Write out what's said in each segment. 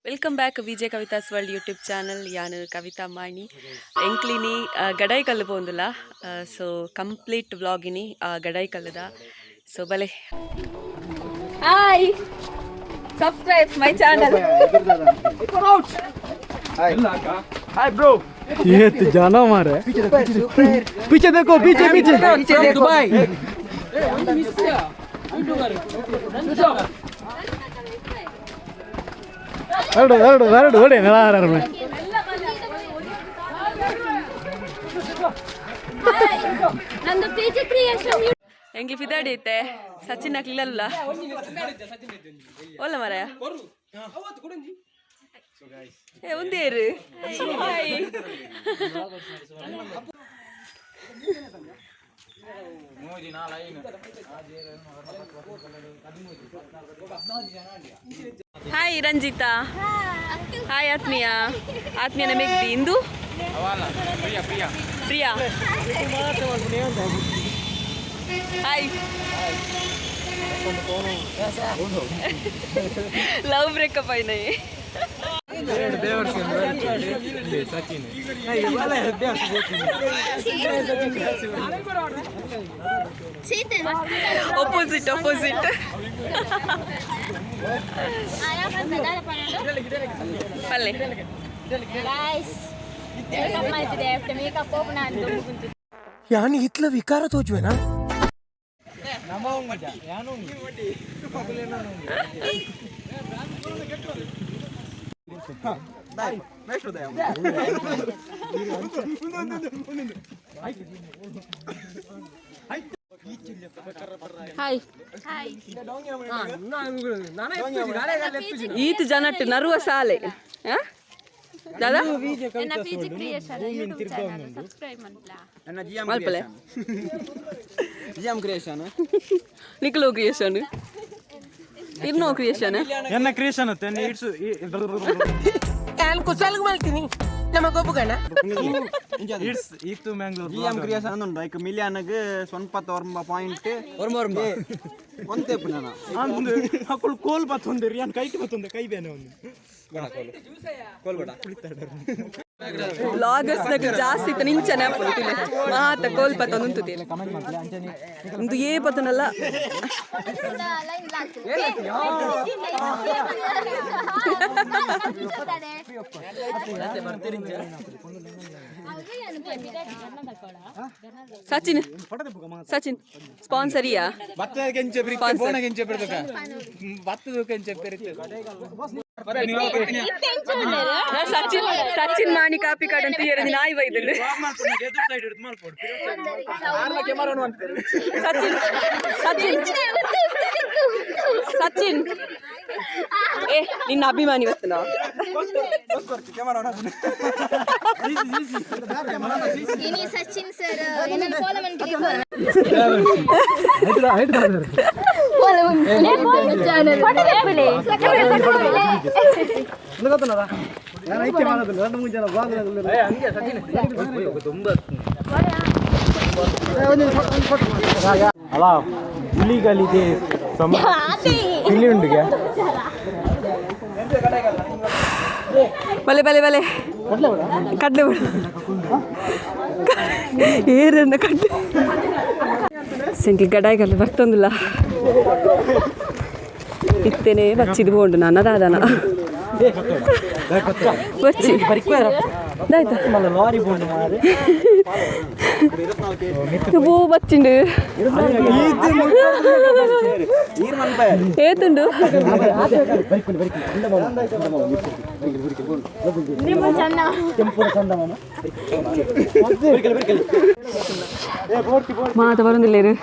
Welcome back VJ Kavitha's world YouTube channel. ಯಾನು ಕವಿತಾ ಮಾಣಿ. ಎಂಕ್ಲಿನಿ ಗಡಾಯಿ ಕಲ್ಲು ಪೋಂದುಲ್ಲ. ಸೊ ಕಂಪ್ಲೀಟ್ ವ್ಲಾಗಿನಿ ಗಡಾಯಿ ಕಲ್ಲುದ. ಸೊ ಬಲೆ. Hi, subscribe my channel. Hi bro. ये तो जाना मारे, पीछे देखो, पीछे पीछे. दुबई. ಎರಡು ಎರಡು ಎರಡು ಓಡಿ. ನಂದು ಪಿಜಿ ಕ್ರಿಯೇಷನ್. ಎಂಗ್ಲಿ ಫಿದಾಡಿ ಐತೆ. ಸಚಿನ್ ಹಾಕ್ಲಿಲ್ಲ ಒಲ್ಲ ಮಾರಾಯ. ಏ ಒಂದೇರು. Hi hi Ranjita, hi ಆತ್ಮೀಯ ಆತ್ಮೀಯನ ಮೆಗ್ದಿ ಇಂದು ಪ್ರಿಯಾ. Hi. Love breakup అయినాయి. Opposite opposite. ಪಲ್ಲೆ. ಗೈಸ್, ಮೇಕಪ್ ಮಾಡ್ತಿದೆ. ಮೇಕಪ್ ಓಪನ್ ಅಂತ. ಯಾನ್ ಇತ್ಲ ವಿಕಾರ ತೋಜುವೆನಾ? ಹಾಯ್. ಈತ ಜನಟ್ ನರುವ ಸಾಲೆ ಆ? ದಾದಾ. ನನ್ನ PG creation YouTube channel subscribe ಮಾಡ್ಲಾ? ಮಲ್ಪಲೆ. GM creation. ನಿಕ್ಲೋ ಕ್ರಿಯೇಷನ್, ಇರ್ನೋ ಕ್ರಿಯೇಷನ್. ಎನ್ನ ಕ್ರಿಯೇಷನ್ ಅತ್ತೆ it's. ನಾನು ಕುಸಲ್ಗ್ ಮಾಡ್ತೀನಿ ನಮ್ಮ ಗೊಬ್ಬುಗಣ. It's ಇತ್ತು ಮ್ಯಾಂಗ್ಳೂರ್. ಜಿಎಂ ಕ್ರಿಯೇಷನ್ ಉಂಟು. ಐಕ್ ಮಿಲಿಯನ್ಗ್ ಸ್ವಲ್ಪ ಒರ್ಂಬ ಪಾಯಿಂಟ್ ಒಂತೆ ಪುನಃ. ಅಂದು ಅಕುಲು ಕೋಲ್ ಬತ್ತೊಂದೆ ಯಾನ್ ಕೈಟ್ ಬತ್ತೊಂದೆ ಕೈ ಬೇನೆ ಒಂದು. ಬ್ಲಾಗರ್ಸ್ ನಗ ಜಾಸ್ತಿ ಇತ್ತು ನಿಂಚನೆ ಪೊಲಿತಿಲ್ಲ ಮಾತ ಕೋಲ್ ಪತ್ತ ಒಂದುಂತುತಿ ಒಂದು ಏ ಪತನಲ್ಲ. ಸಚಿನ್, ಸಚಿನ್ ಸ್ಪಾನ್ಸರಿಯಾ? ಭತ್ತದ ಕೆಂಚೆ. Sponsor. ಕೆಂಚೆ ಭತ್ತದ ಕೆಂಚೆ. ಸಚಿನ್, ಸಚಿನ್ ಮಾಣಿ ಕಾಪಿ ಕಾಡ್ ಅಂತ ಎರಡು ನಾಯಿ ಬೈದಲ್ಲಿ. ಸಚಿನ್, ಸಚಿನ್, ಸಚಿನ್, ಏ ನಿನ್ನ ಅಭಿಮಾನಿ ಗೊತ್ತು ನಾವು. ಇನಿ ಸಚಿನ್ ಸರ್ ಏನನ್ನ ಫಾಲೋ ಮಾಡ್ತೀನಿ. ಅಲ್ಲ ಇಲ್ಲಿಗಲ್ಲಿದೆ ಇಲ್ಲಿ ಉಂಡಿಗೆ. ಬಲೆ ಬಲೆ ಬಲೆ ಕಡಲೆ ಬಿಡು. ಏರನ್ನ ಕಡಲೆ ಸಿಂಕಿ ಗಡಾಯಿಗಲ್ಲಿ ಬರ್ತೊಂದಿಲ್ಲ. ಇತ್ತೇನೆ ಬಚ್ಚಿದು ಬೋಂಡು ನಾನು ದಾದನ ಬಚ್ಚಿ ಆಯ್ತಾ. ಲಾರಿ ಬೋಂಡು ಮಾರೆ. ಬೂ ಬಚ್ಚಿಂಡು ಏತುಂಡು. ಮಾತ ಬರೋದಿಲ್ಲೇರು.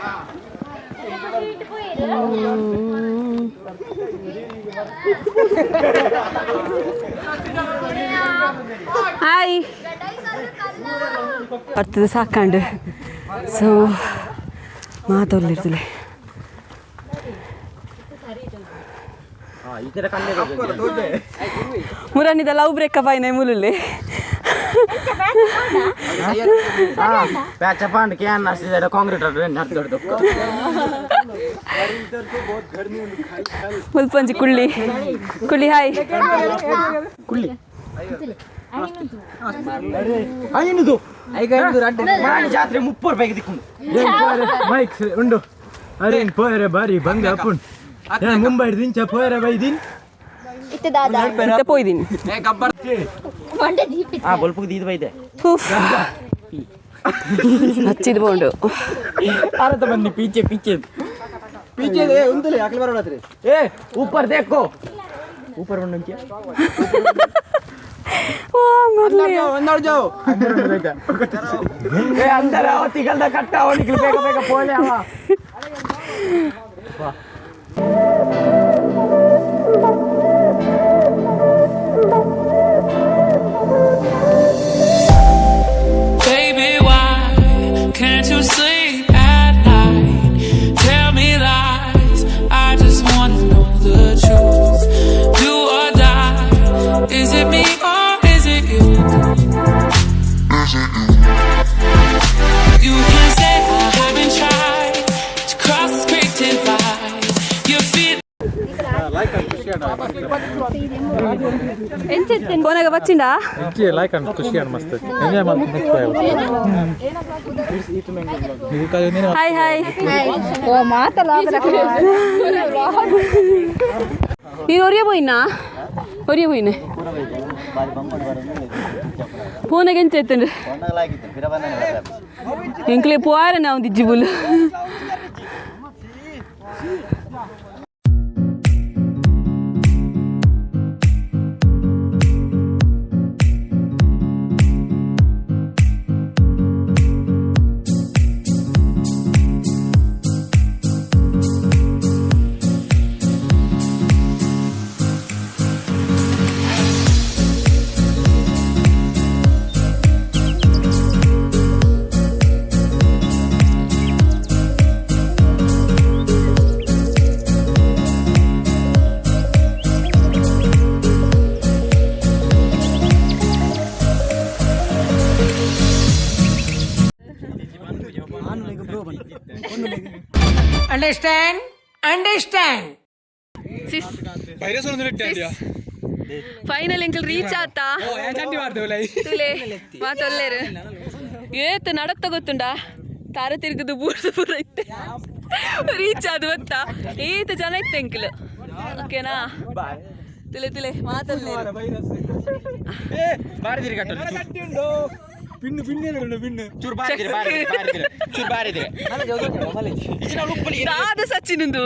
ಹಾಯ್ ಬರ್ತದೆ ಸಾಕಂಡು. ಸೊ ಮಾತೊಲ್ಲಿರ್ತದೆ. ಮುರನಿದ ಲವ್ ಬ್ರೇಕಪ್ ಆಯ್ನ ಮುಲುಲ್ಲೆ. ಪ್ಯಾಚ ಪಾಂಡ್ can concrete. ಮುಲ್ಪಂಜಿ ಕುಳ್ಳಿ ಕುಳ್ಳಿ ಹಾಯ್. ಕುಳ್ಳಿ. ಜಾತ್ರೆ 30 ರೂಪಾಯಿಗೆ ದಿಕ್ಕೊಂಡು. ಮೈಕ್ ಉಂಡು ಅರೆ ಪೋಯರೆ ಬಾರಿ ಬಂಗ ಅಪ್ಪುನ್ ಮುಂಬೈ ದಿಂಚ ಪೋಯರೆ ಬೈದಿನ್. ಇತ್ತೆ ದಾದಾ. ಇತ್ತೆ ಪೋಯ್ದಿನಿ. ಮಂಡೆ ದೀಪ. ಹಾ, ಬೊಲ್ಪುಗೆ ದೀದ್ ಬೈದೆ. ಹಚ್ಚಿದ್ ಬೋಂಡು. ಭಾರತ ಬನ್ನಿ, ಪೀಚೆ ಪೀಚೆ. ಪೀಚೆ ಉಂದಲೆ ಅಕಲ್ ಬರೋಣ. ಏ, ಊಪರ್ ದೇಖೋ, ಊಪರ್ ಬಂದಂಚೆ. ಓ ಮರ್ಲಿ. अंदर जाओ. ए, अंदर आओ. तिगलदा कट्टा हो, निकल. ಬೇಗ ಬೇಗ ಪೋಲೆ ಅವ. Baby, why can't you sleep at night? Tell me lies, I just wanna know the truth. Do or die, is it me or is it you? You can say I haven't tried to cross this great divide. You feel. ಫೋನಾಗ ಬಚ್ಚಿಂಡಾ? Like ಅನ್ ಖುಷಿ ಅನ್ ಮಸ್ತ್ enjoy ಮಾಡ್ಕೊಂಡು. Hi hi. ನೀನು ಒರಿಯ ಪೋಯಿನಾ? ಒರಿಯ ಪೋಯಿನೆ. ಫೋನಾಗ ಎಂಚ ಎತ್ತಂಡು ಎಂಕ್ಲೆ ಪೋರ ನಾವು ದಿಜ್ಜಿಬುಲ್. Understand, understand. Sis, final ಎಂಕಲ್ ರೀಚ್ ಆತ. ತುಲೆ ಮಾತೊಲ್ಲೇರು ಏತ್ ನಡತ್ತ ಗೊತ್ತುಂಡ, ತಾರ ತಿರುಗುದು ಬೂರ್ದು ಪೂರ ಇತ್ತೆ ರೀಚ್ ಅದು ಗೊತ್ತಾ. ಏತ್ ಜನ ಇತ್ತೆ ಎಂಕಲ್, ಓಕೆನಾ? ತುಲೆ ತುಲೆ ಮಾತೊಲ್ಲೇರು. ಪಿನ್ನು ಪಿನ್ನು ಪಿನ್ನು. ಚೂರು ಬಾರಿದ್ರೆ ಬಾರಿದ್ರೆ ಬಾರಿದ್ರೆ ಚೂರು ಬಾರಿದ್ರೆ. ದಾದ ಸಚಿನಂದು.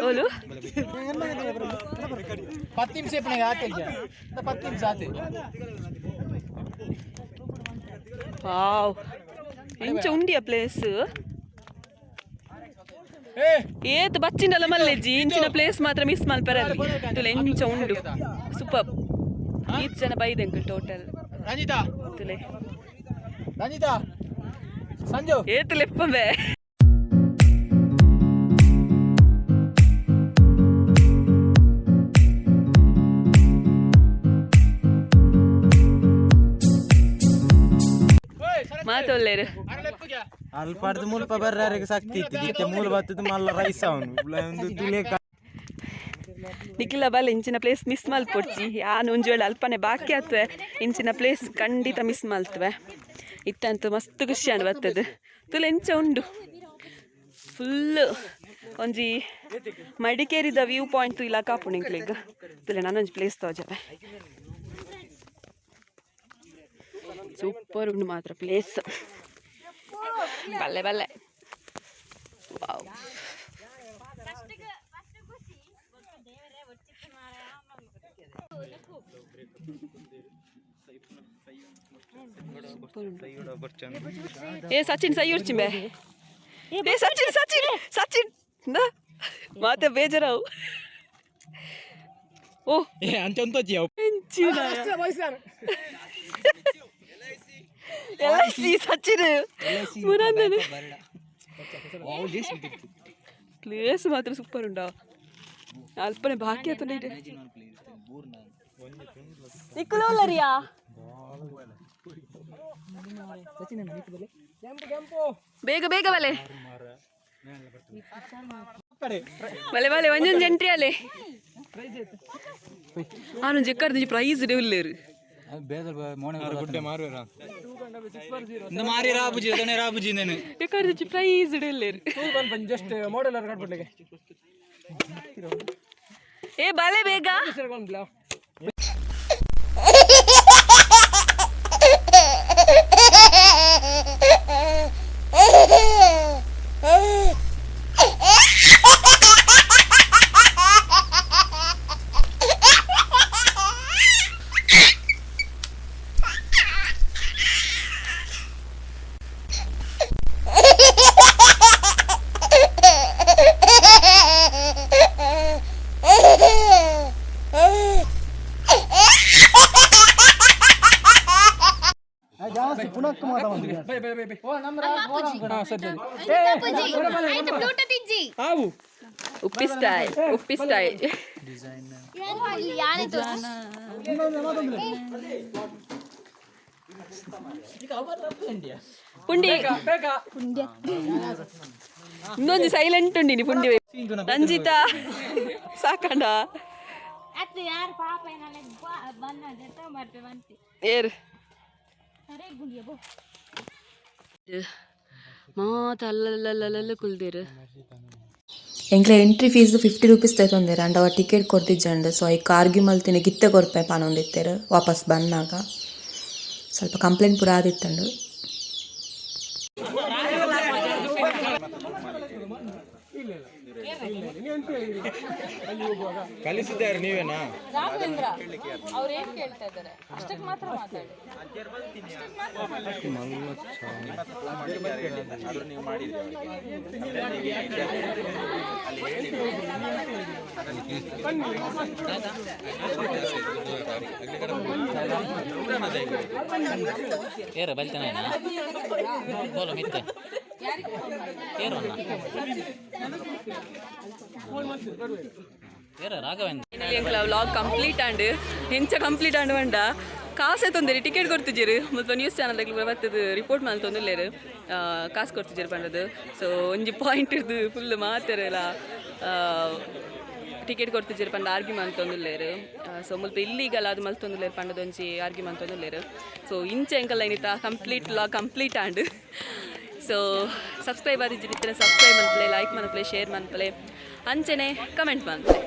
ಓಲು. 10 ನಿಮಿಷ ಆತೆ, 10 ನಿಮಿಷ ಆತೆ. ವಾವ್, ಎಂಚ ಉಂಡಿಯ ಪ್ಲೇಸ್! ಏತ್ ಬಚ್ಚಿಂಡಲ ಮಲ್ಲೆಜ್ಜಿ. ಇಂಚಿನ ಪ್ಲೇಸ್ ಮಾತ್ರ ಮಿಸ್ ಮಲ್ಪರಲ್ಲಿ. ತುಲೆ ಎಂಚ ಉಂಡು, ಸೂಪರ್. ಈತ್ ಜನ ಬೈದೆ ಅಂಕಲ್ ಟೋಟಲ್. ರಂಜಿತಾ. ತುಲೆ. ರಂಜಿತಾ, ಸಂಜು. ಏತ್ ಲೆಪ್ಪಂಬೆ. ಮಾತೊಲ್ಲೇರು. ಅಲ್ಪಾಡ್ದು ಮುಲ್ಪ ಬರ್ರಾರಿಗೆ ಶಕ್ತಿ ಇತ್ತು ಇತ್ತೆ ಮೂಲ ಬತ್ತದ ಮಲ್ಲ ರೈಸ್ ಅವನು ಒಂದು ತುಲೆ. ನಿಖಿಲ ಬಲ್, ಇಂಚಿನ ಪ್ಲೇಸ್ ಮಿಸ್ ಮಲ್ಪೊಡ್ಚಿ. ಯಾನ್ ಒಂಜಿ ವೇಳೆ ಅಲ್ಪನೆ ಬಾಕಿ ಆತ್ವೆ, ಇಂಚಿನ ಪ್ಲೇಸ್ ಖಂಡಿತ ಮಿಸ್ ಮಲ್ತುವೆ. ಇತ್ತಂತೂ ಮಸ್ತ್ ಖುಷಿ ಆಂಡ್ ಬತ್ತದು. ತುಲೆ ಎಂಚ ಉಂಡು. ಫುಲ್ ಒಂಜಿ ಮಡಿಕೇರಿದ ವ್ಯೂ ಪಾಯಿಂಟ್ ಇಲ್ಲ ಕಾಪುಂಡು ಎಂಕ್ಲೆಗ್. ತುಲೆ, ನಾನೊಂಜಿ ಪ್ಲೇಸ್ ತೋಜವೆ. ಸೂಪರ್ ಉಂಡು ಮಾತ್ರ ಪ್ಲೇಸ್. ಬಲ್ಲೆ ಬಲ್ಲೆ. ವಾವ್. ಏ ಸಚಿನ್, ಸೈ ಉರ್ಚಿಂಬೆ. ಏ ಸಚಿನ್, ಸಚಿನ್, ಸಚಿನ್ ಮಾತೆ ಬೇಜಾರಾವು. ಓ. ಏ ಅಂಚಂತೋಚಿ ಅವು. ಎಲ್ I C Sachin ಮುರಂದನೆ. ಪ್ಲೇಸ್ ಮಾತ್ರ ಸೂಪರ್ ಉಂಟಾ. ಅಲ್ಪನೆ ಬಾಕಿ ಆತುಂಡ. ನಿಕ್ಕುಲೋಲರಿಯಾ. ಬೇಗ ಬೇಗ ಬಲೆ ಬಲೆ ಬಲೆ, ಒಂಜೊಂಜಿ ಎಂಟ್ರಿ ಅಲೆ. ಆನು ಜೆಕ್ಕರ್ದು ಪ್ರೈಸ್ ಇಲ್ಲೇರು. ಮಾರಿ ರಾಬುಜಿ ಅದನ್ನೇ ರಾಬುಜಿ ನೇನು. ಎಕ್ಕರ್ದು ಪ್ರೈಸ್ ಇಲ್ಲೇರು. ಜಸ್ಟ್ ಮಾಡೆಲ್ ಕಟ್ಬಿಡ್ಲಿಕ್ಕೆ. ಏ ಬಲೆ ಬೇಗ. ಆಯ್ತು, ಬ್ಲೂಟೂತ್ ಇಜ್ಜಿ. ಆವು. ಉಪ್ಪಿ ಸ್ಟೈಲ್, ಉಪ್ಪಿ ಸ್ಟೈಲ್. ಯಾನೆ ತೋರ್ಸು. ಪುಂಡಿ. ಇನ್ನೊಂದು ಸೈಲೆಂಟ್ ಉಂಡಿನಿ ಪುಂಡಿ. ರಂಜಿತಾ, ಸಾಕಂಡ. ಅತ್ತು ಯಾರು ಪಾಪ ನನಗೆ ಬಂದ ಬರ್ತೆ ಬಂತಿ. ಏರ್. ಸರಿ ಗುಂಡಿಯ ಬೋ. ಮಾತ ಅಲ್ಲಲ್ಲಲ್ಲಲ್ಲ ಕುಲ್ದಿರು. ಎಂಕ್ಲೆ ಎಂಟ್ರಿ ಫೀಸ್ 50 ರುಪೀಸ್ ತಗೊಂದೇರು ಅಂಡ ಅವ ಟಿಕೆಟ್ ಕೊರ್ದಿಜ್ಜಂಡ್. ಸೊ ಐಕ್ ಆರ್ಗ್ಯೂ ಮಲ್ತಿನ, ಗಿತ್ತೆ ಕೊರ್ಪೆ ಪಾನೊಂದಿತ್ತೆರ್. ವಾಪಸ್ ಬಂದಾಗ ಸ್ವಲ್ಪ ಕಂಪ್ಲೇಂಟ್ ಪೂರ ಆದಿತ್ತಂಡು. ಕಲಿಸಿದ್ದಾರೆ ನೀವೇನಾ? ರಾಘವೇಂದ್ರ ಅವ್ರು ಏನ್ ಕೇಳ್ತಾ ಇದ್ದಾರೆ, ಅಷ್ಟಕ್ಕೆ ಮಾತ್ರ ಮಾತಾಡಿ. ನೀವು ಮಾಡಿದ್ರಿ ಅವರಿಗೆ ಅಲ್ಲಿ ಹೇಳಿ. ಏರ ಬಲ್ತೇನೆ ಬೋಲು ಮಿತ್ತೆ ಏರು ಏರ ರಾಘವೇಂದ್ರ. ಫೈನಲಿ ಎಂಕ್ಲ ವ್ಲಾಗ್ ಕಂಪ್ಲೀಟ್ ಆಂಡ್. ಎಂಚ ಕಂಪ್ಲೀಟ್ ಆಂಡ್ ಪಂಡ, ಕಾಸೆ ತೊಂದರೆ ಟಿಕೆಟ್ ಕೊಡ್ತಿದ್ದೀರು. ಮುಲ್ಪ ನ್ಯೂಸ್ ಚಾನಲ್ ಬರ್ತದೆ, ರಿಪೋರ್ಟ್ ಮಲ್ತೊಂದುಲ್ಲೇರು ಕಾಸು ಕೊಡ್ತಿದ್ದೀರು ಪಂಡದು. ಸೊ ಒಂಜಿ ಪಾಯಿಂಟ್ ಇರ್ದು ಫುಲ್ ಮಾತೆರೆಲ್ಲ ಟಿಕೆಟ್ ಕೊಡ್ತಿದ್ದೀರು ಪಂಡ ಆರ್ಗ್ಯೂ ಮಲ್ತೊಂದುಲ್ಲೇರು. ಸೊ ಮುಲ್ಪ ಇಲ್ಲಿಗಲ್ಲ ಅದು ಮಲ್ತೊಂದುಲ್ಲೇರು ಪಂಡದ ಒಂಜಿ ಆರ್ಗ್ಯೂ ಮಲ್ತೊಂದುಲ್ಲೇರು. ಸೊ ಇಂಚ ಎಂಕಲ್ಲ ಏನಿತ್ತ complete vlog complete and. So subscribe ಆದಿಜ್ಜಿತ್ತಿನ subscribe ಮನ್ಪಲೆ, ಲೈಕ್ ಮನ್ಪಲೆ, ಶೇರ್ ಮನ್ಪಲೆ, ಅಂಚನೆ ಕಮೆಂಟ್ ಮನ್ಪಲೆ.